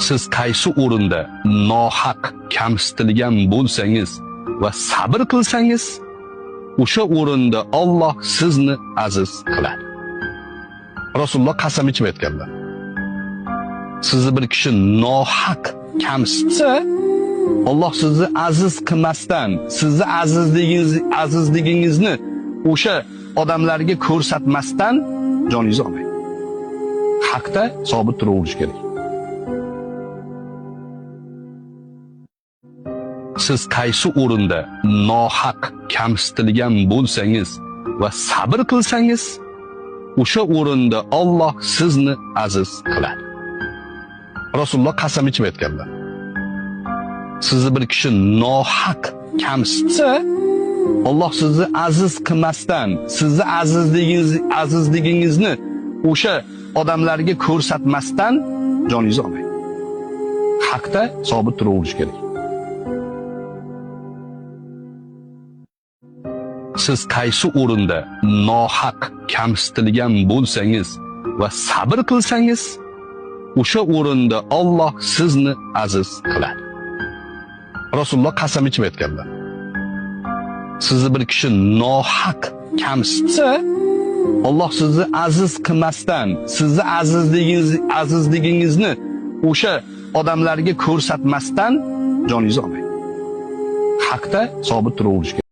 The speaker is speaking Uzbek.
Siz qaysi o'rinda nohaq kamsitilgan bo'lsangiz va sabr qilsangiz, o'sha o'rinda Alloh sizni aziz qiladi. Rasululloh qasam ichib aytganlar. Sizni bir kishi nohaq kamsitsa, Alloh sizni aziz qilmasdan, sizni azizligingizni o'sha odamlarga ko'rsatmasdan joningizni olmaydi. Haqda sobit turaverish kerak. Siz qaysi o'rinda nohaq kamsitilgan bo'lsangiz va sabr qilsangiz, o'sha o'rinda Alloh sizni aziz qiladi. Rasululloh qasam ichib aytganlar. Sizni bir kishi nohaq kamsitsa, Alloh sizni aziz qilmasdan, sizni azizligingizni o'sha odamlarga ko'rsatmasdan joningizni olmaydi. Haqda sobit turaverish kerak. Siz qaysi o'rinda nohaq kamsitilgan bo'lsangiz va sabr qilsangiz, o'sha o'rinda Alloh sizni aziz qiladi. Rasululloh qasam ichib aytganlar. Sizni bir kishi nohaq kamsitsa, Alloh sizni aziz qilmasdan, sizni azizligingizni o'sha odamlarga ko'rsatmasdan joningizni olmaydi. Haqda sobit turaverish kerak.